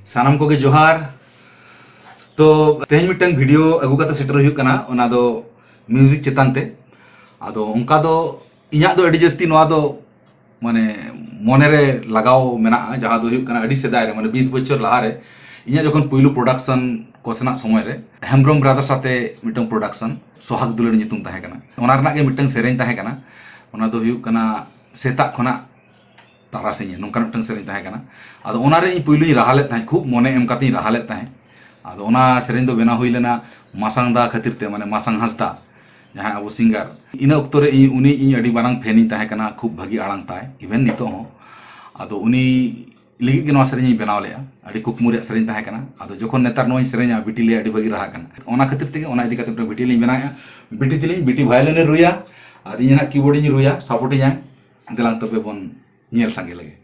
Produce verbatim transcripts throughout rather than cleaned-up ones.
ᱥᱟᱱᱟᱢ ᱠᱚᱜᱮ ᱡᱚᱦᱟᱨ᱾ ᱛᱚ, ᱛᱮᱦᱮᱧ ᱢᱤᱫᱴᱟᱝ ᱵᱷᱤᱰᱤᱭᱳ ᱟᱹᱜᱩ ᱠᱟᱛᱮ ᱥᱮᱴᱮᱨ ᱦᱩᱭᱩᱜ ᱠᱟᱱᱟ, ᱚᱱᱟ ᱫᱚ ᱢᱤᱣᱡᱤᱠ ᱪᱮᱛᱟᱱ ᱛᱮ᱾ ᱟᱫᱚ ᱚᱱᱠᱟ ᱫᱚ ᱤᱧᱟᱹᱜ ᱫᱚ ᱟᱹᱰᱤ ᱡᱟᱹᱥᱛᱤ ᱱᱚᱣᱟ ᱫᱚ ᱢᱟᱱᱮ ᱢᱚᱱᱮᱨᱮ ᱞᱟᱜᱟᱣ ᱢᱮᱱᱟᱜᱼᱟ, ᱡᱟᱦᱟᱸ ᱫᱚ ᱦᱩᱭᱩᱜ ᱠᱟᱱᱟ ᱟᱹᱰᱤ ᱥᱮᱫᱟᱭ ᱨᱮ, ᱢᱟᱱᱮ ᱵᱤᱥ ᱵᱚᱪᱷᱚᱨ ᱞᱟᱦᱟᱨᱮ ᱤᱧᱟᱹᱜ ᱡᱚᱠᱷᱚᱱ ᱯᱩᱭᱞᱩ ᱯᱨᱚᱰᱟᱠᱥᱚᱱ ᱠᱚᱥᱮᱱᱟᱜ ᱥᱚᱢᱚᱭ ᱨᱮ ᱦᱮᱢᱵᱨᱚᱢ ᱵᱨᱟᱫᱟᱨᱥ ᱟᱛᱮ ᱢᱤᱫᱴᱟᱝ ᱯᱨᱚᱰᱟᱠᱥᱚᱱ ᱥᱚᱦᱟᱜᱽ ᱫᱩᱞᱟᱹᱲ ᱧᱩᱛᱩᱢ ᱛᱟᱦᱮᱸ ᱠᱟᱱᱟ᱾ ᱚᱱᱟ ᱨᱮᱱᱟᱜ ᱜᱮ ᱢᱤᱫᱴᱟᱝ ᱥᱮᱨᱮᱧ ᱛᱟᱦᱮᱸ ᱠᱟᱱᱟ, ᱚᱱᱟ ᱫᱚ ᱦᱩᱭᱩᱜ ᱠᱟᱱᱟ ᱥᱮᱛᱟᱜ ᱠᱷᱚᱱᱟᱜ ᱛᱟᱨᱟᱥᱤᱧ, ᱱᱚᱝᱠᱟᱱ ᱢᱤᱫᱴᱟᱝ ᱥᱮᱨᱮᱧ ᱛᱟᱦᱮᱸ ᱠᱟᱱᱟ᱾ ᱟᱫᱚ ᱚᱱᱟᱨᱮ ᱤᱧ ᱯᱩᱭᱞᱩᱧ ᱨᱟᱦᱟ ᱞᱮᱫ ᱛᱟᱦᱮᱸᱫ, ᱠᱷᱩᱵ ᱢᱚᱱᱮ ᱮᱢ ᱠᱟᱛᱮᱧ ᱨᱟᱦᱟ ᱞᱮᱫ ᱛᱟᱦᱮᱸᱫ᱾ ᱟᱫᱚ ᱚᱱᱟ ᱥᱮᱨᱮᱧ ᱫᱚ ᱵᱮᱱᱟᱣ ᱦᱩᱭ ᱞᱮᱱᱟ ᱢᱟᱥᱟᱝ ᱫᱟ ᱠᱷᱟᱹᱛᱤᱨ ᱛᱮ, ᱢᱟᱱᱮ ᱢᱟᱥᱟᱝ ᱦᱟᱸᱥᱫᱟ, ᱡᱟᱦᱟᱸᱭ ᱟᱵᱚ ᱥᱤᱝᱜᱟᱨ, ᱤᱱᱟᱹ ᱚᱠᱛᱚ ᱨᱮ ᱤᱧ, ᱩᱱᱤ ᱤᱧ ᱟᱹᱰᱤ ᱢᱟᱨᱟᱝ ᱯᱷᱮᱱ ᱤᱧ ᱛᱟᱦᱮᱸ ᱠᱟᱱᱟ, ᱠᱷᱩᱵ ᱵᱷᱟᱹᱜᱤ ᱟᱲᱟᱝ ᱛᱟᱭ, ᱤᱵᱷᱮᱱ ᱱᱤᱛᱚᱜ ᱦᱚᱸ᱾ ᱟᱫᱚ ᱩᱱᱤ ᱞᱟᱹᱜᱤᱫ ᱜᱮ ᱱᱚᱣᱟ ᱥᱮᱨᱮᱧ ᱤᱧ ᱵᱮᱱᱟᱣ ᱞᱮᱫᱼᱟ, ᱟᱹᱰᱤ ᱠᱩᱠᱢᱩ ᱨᱮᱭᱟᱜ ᱥᱮᱨᱮᱧ ᱛᱟᱦᱮᱸ ᱠᱟᱱᱟ᱾ ᱟᱫᱚ ᱡᱚᱠᱷᱚᱱ ᱱᱮᱛᱟᱨ ᱱᱚᱣᱟᱧ ᱥᱮᱨᱮᱧᱟ, ᱵᱤᱴᱤ ᱞᱟᱹᱭᱟ ᱟᱹᱰᱤ ᱵᱷᱟᱹᱜᱤ ᱨᱟᱦᱟ ᱠᱟᱱᱟ, ᱚᱱᱟ ᱠᱷᱟᱹᱛᱤᱨ ᱛᱮᱜᱮ ᱚᱱᱟ ᱤᱫᱤ ᱠᱟᱛᱮ ᱢᱤᱫᱴᱟᱝ ᱵᱤᱴᱤ ᱞᱤᱧ ᱵᱮᱱᱟᱣᱮᱫᱼᱟ᱾ ᱵᱤᱴᱤ ᱛᱮᱞᱤᱧ, ᱵᱤᱴᱤ ᱵᱷᱟᱭᱳᱞᱤᱱ ᱮ ᱨᱩᱭᱟ ᱟᱨ ᱤᱧ ᱱᱟᱜ ᱠᱤᱵᱳᱨᱰ ᱤᱧ ᱨᱩᱭᱟ, ᱥᱟᱯᱳᱨᱴ ᱤᱧᱟᱭ᱾ ᱫᱮᱞᱟᱝ ᱛᱚᱵᱮ ᱵᱚᱱ ᱧᱮᱞ ᱥᱟᱸᱜᱮ ᱞᱮᱜᱮ᱾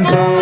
ᱥᱟᱶ